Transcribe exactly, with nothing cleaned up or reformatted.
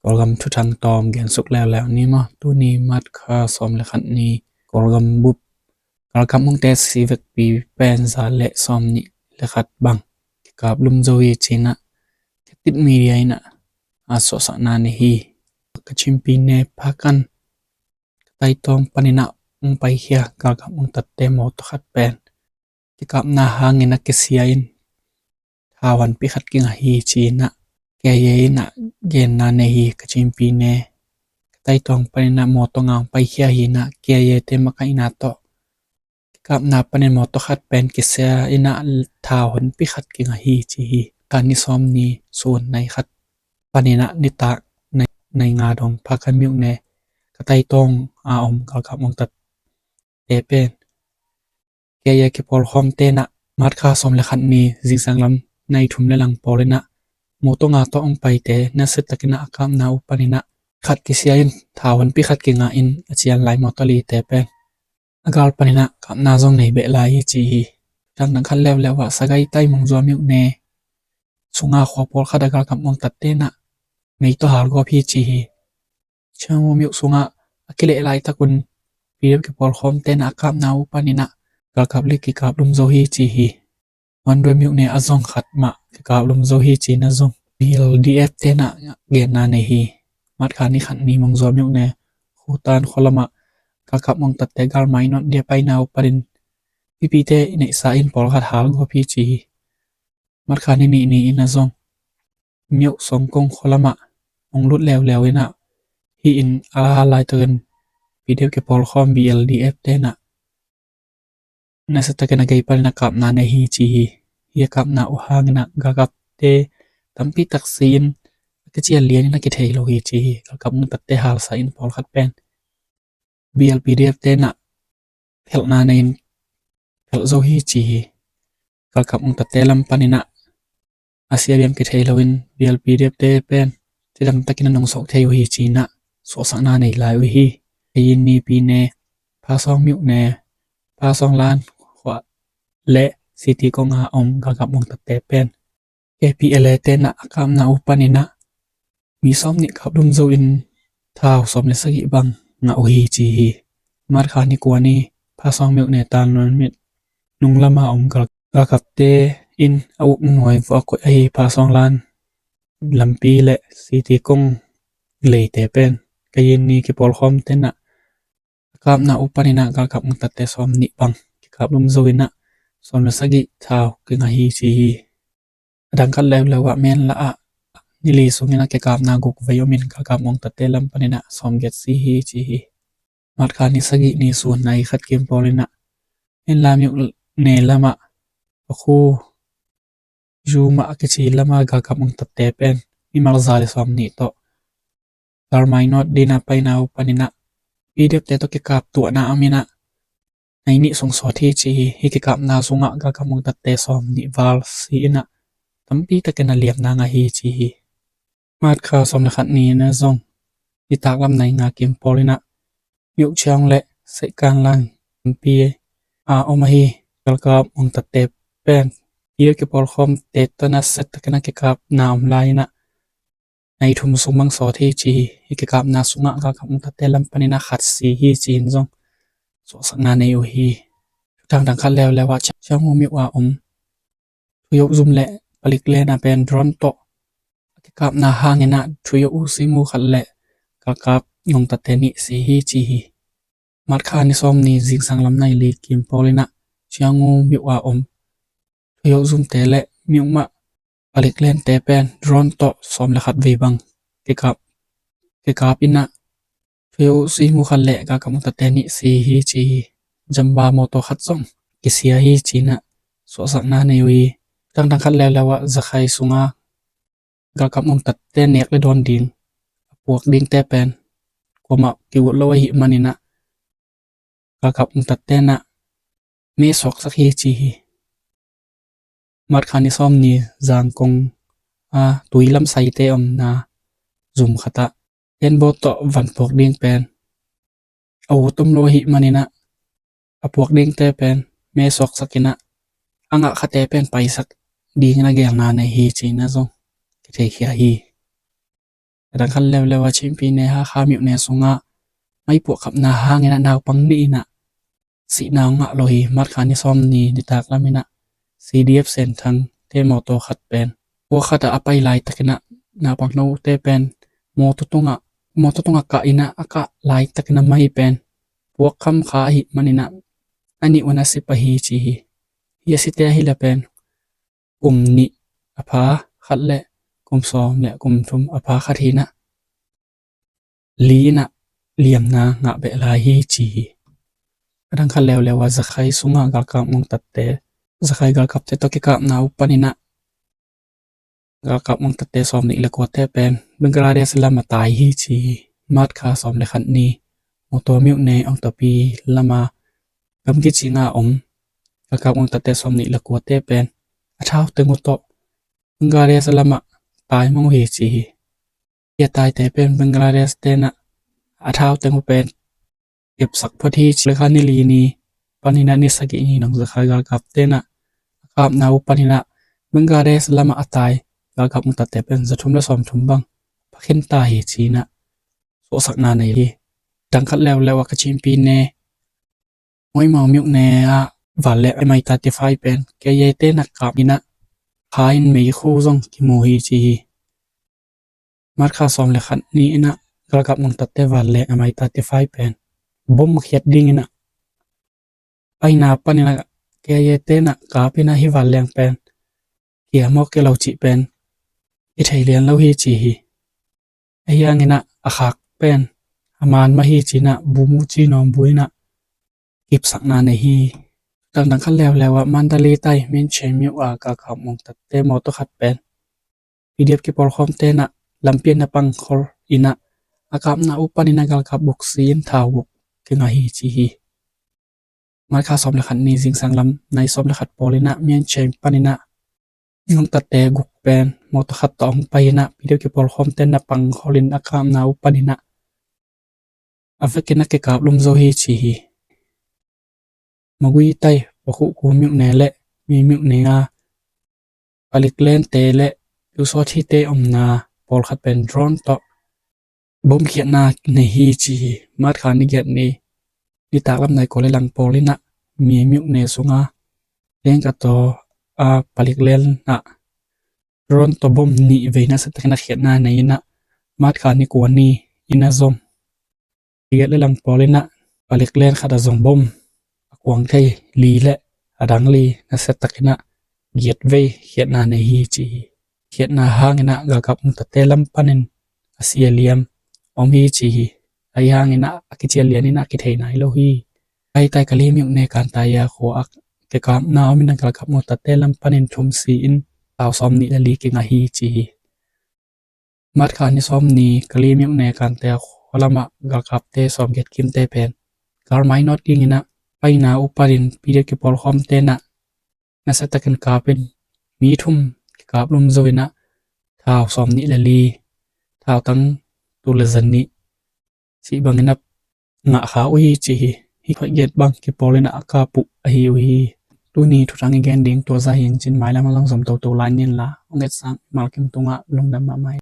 Kawlgam thuthang tawm gensuk leuleu ni maw. Tuni March kha sawm le khat ni Kawlgam bup galkap hong test vekpi pen za le sawm nih le khat bang kikap lum zo hi ci-in ah Thektit Media in ah a suahsakna nei hi. Kachin pi ne Phakan ka taitawng panin ah hong paikhia galkap hong tatte mawtaw khat pen kikapna hangin ah kisia in thau honpi khat kingah hi ci-in ah K I A in ah genna nei hi. Kachin pi ne ka taitawng panin ah mawtaw nga hong paikhia hi-in ah K I A te makaihna tawh kikapna panin mawtaw khat pen kisia in ah thau honpi khat kingah hi ci hi. Kha ni sawm ni sun nai khat panin ah nitak nai, nai nga dong Phakan myone ka taitawng a om galkap hong tatte pen K I A kipawlkhawmte in ah March kha sawm le khat ni zingsang lam nai thum le lang pawl in ah mawtaw nga tawh hong paite nasia takin ah a kapna uh panin ah khat kisia in thau honpi khat kingah in a cian lai mawtaw lite pen a gal panin ah kapna zong nei beh lai hi ci hi. Dangdang khat leuleu ah Sagaing Taimungzaw myone sunga khua pawlkhat a galkap hong tatte in ah mei tawh halgawp hi ci hi. Changhu myo sungah a kileh laitak un P D F kipawlkhawmte in ah a kapna uh panin ah galkap li kikap lum zo hi ci hi. Mandwe myone ah zong khat mah kikap lum zo hi ci-in ah zong B L D F te in ah genna nei hi. March kha ni khat ni Mungzaw myone Khutan khua lamah galkap hong tatte galmai nawt dia paina uh panin mipite i neihsa in pawlkhat halgawp hi ci hi. March kha ni nih ni in ah zong myo Songkong khua lamah hong lut leuleu in ah hih in a hal laitakin P D F kipawlkhawm B L D F te in ah nasia takin a gei panin a kapna nei hi ci hi. Hih a kapna uh hangin ah galkapte tampi tak si in a kician lian in a kithei lo hi ci hi. Galkap hong tatte halsa in pawlkhat pen B L P D F te in ah phelhna nei in phelh zo hi ci hi. Galkap hong tatte lam panin ah a sia biam kithei lo in B L P D F te pen cidam takin a nungsuak thei uh hi ci-in ah suahsakna nei lai uh hi. Kayin ni pi ne Phasawng myone Phasawng lan khua le Siti Kong a om galkap hong tatte pen K P L A te in ah a kapna uh panin ah mi sawm nih kap lum zo in thau sawm le sagih bang ngah uh hi ci hi. March kha ni kua ni Phasawng myone Tanluan mit nung lama om gal, galkapte in a uk nuai vua koih ahi Phasawng lan lampi le Siti Kong leite pen Kayin ni kipawlkhawmte in ah a kapna uh panin ah galkap hong tatte sawm nih bang kikap lum zo in ah sawm le sagih thau kingah hi ci hi. A dang khat leuleu ah Menla ah ni li sungin a kikapna guk vei om in galkap hong tatte lam panin ah sawm giat si hi ci hi. March kha ni sagih ni sun nai khat kim pawl in ah Menla myone lamah Pakhu Zuma a kici lama galkap hong tatte pen mimal za le sawm nih tawh galmai nawt dingin a paina uh panin ah P D F te tawh kikap tuahna om in ah nai nih sung sawt hi ci hi. Hih kikapna sungah galkap hong tatte sawm nih val si in ah tampi takin a liamna ngah hi ci hi. March kha sawm le khat ni in ah zong nitak lam nai nga kim pawl in ah Myo Chiang le Saikan lan lampi a om ahi galkap hong tatte pen P D F kipawlkhawmte tawh nasia takin a kikapna om lai in ah nai thum sung bang sawt hi ci hi. Hih kikapna sungah galkap hong tatte lam panin ah khat si hi ci-in zong suahsakna nei uh hi. Dangdang khat leuleu ah Changhu myo a om Thuyo Zum le Palik Len a pen drone tawh a kikapna hangin ah Thuyo U Simu khat le galkap hong tatte nih si hi ci hi. March kha ni sawm ni zingsang lam nai li kim pawl in ah Changhu myo a om Thuyo Zum te le myo mah Palik Len te pen drone tawh sawm le khat vei bang kikap, kikap in ah Thuyo Simu khat le galkap hong tatte nih si hi ci hi. Jamba mawtaw khat zong kisia hi ci-in ah suahsakna nei uh hi. Dangdang khat leuleu ah Zakhai sunga galkap hong tatte nek le dawn ding a puak dingte pen kuamah ki-ut lo ahih manin ah galkap hong tatte in ah me suaksak hi ci hi. March kha ni sawm ni Zangkong a tui lam saite omna zum khat ah tenbaw tawh van puak ding pen a ut om lo ahih manin ah a puak dingte pen me suaksak in ah a ngah khate pen paisak dingin a gelna nei hi ci-in ah zong kitheikhia hi. A dang khat leuleu ah Chinpi ne Hakha myone sungah maipuak khapna hangin ah naupang nih in ah sihna hong ngah lo hi. March kha ni sawm ni nitak lam in ah C D F Senthang te mawtaw khat pen puak khat ah a pai laitak in ah naupang note pen mawtaw tungah, mawtaw tungah kah in ah a kah laitak in ah mai pen puak kham kha ahih manin ah a nih un a si pah hi ci hi. Hi a site ahi leh pen kum nih a pha khat le kum sawm le kum thum a pha khat hi in ah li in ah liamna ngah beh lai hi ci hi. A dang khat leuleu ah Zakhai sungah galkap ngongtatte, Zakhai galkapte tawh kikapna uh panin ah galkap ngongtatte sawm nih le kuate pen Bangladesh lam ah tai hi ci hi. March kha sawm le khat ni mawtaw myone ongtapi lam ah gamgi cinga om galkap ngongtatte sawm nih le kuate pen a thau teng uh tawh Bangladesh lam ah tai mang uh hi ci hi. Hi a taite pen Bangladesh te in ah a thau teng uh pen kepsak phot hi ci. Kha ni li ni panin ah ni sagih ni dong Zakhai galkapte in ah a kapna uh panin ah Bangladesh lam ah a tai galkap ngongtatte pen za thum le sawm thum bang pha khin ta hi ci in ah suahsakna nei hi. Dang khat leuleu ah Kachin pi ne Mawi Maw myone ah vanleng M I thirty-five pen K I A te in ah kap in ah kha in meikhu zong kimu hi ci hi. March kha sawm le khat ni in ah galkap ngongtatte vanleng M I thirty-five pen bom khiat ding in ah paina panin ah K I A te in ah kap in ah hi vanleng pen kia maw kia lo cih pen i thei lian lo hi ci hi. Ahi hangin ah a khak pen a man mah hi ci in ah bu mu ci nawm bu in ah kipsakna nei hi. Dang dang khat leuleu ah Mandalay tai Myinchain myo ah galkap ngongtatte mawtaw khat pen P D F kipawlkhawmte in ah lampi ah na pangkhol in ah a kapna uh panin ah galkap guk si in thau guk kingah hi ci hi. March kha sawm le khat ni zingsang lam nai sawm le khat pawl in ah Myinchain panin ah ngongtatte guk pen mawtaw khat tawh hong pai in ah P D F kipawlkhawmte in ah pangkhol in a kapna uh panin ah a vekin ah kikap lum zo hi ci hi. Magway tai Pakhukhu myone le Myaing myone ah Palik Lente le Pyusawhthite omna pawlkhat pen drone tawh bom khiatna nei hi ci hi. March kha ni giat ni nitak lam nai kua le lang pawl in ah Myaing myone sunga Lengkataw ah Palik Len ah drone tawh bom nih vei nasia takin a khiatna nei in ah March kha ni kua ni in ah zong giat le lang pawl in ah Palik Len khat ah zong bom a kuang thei li le a dang li nasia takin ah giat vei khiatna nei hi ci hi. Khiatna hangin ah galkap ngongtatte lam panin a si a liam om hi ci hi. Ahi hangin ah a kician lian in ah kithei nai lo hi. Ahi tai Kalaymyo ne Kantayaw khua ah kikapna om in ah galkap ngongtatte lam panin thum si in thau sawm nih le li kingah hi ci hi. March kha ni sawm ni Kalaymyo ne Kantayaw khua lam ah galkapte sawm giat kimte pen kar mai nawt ding in ah paina uh panin P D F kipawlkhawmte in ah nasia takin kap in mi thum kikap lum zo in ah thau sawm nih le li, thau tang tul le za nih cih bangin ah ngah kha uh hi ci hi. Hih khuai giat bang kipawl in ah a kap uh ahi uh hi. Tuni thuthang i gen ding tua zah hi in cin, mailam ah zong zom toto lai ni in la, hong etsam malkim tungah lungdam mahmah hi.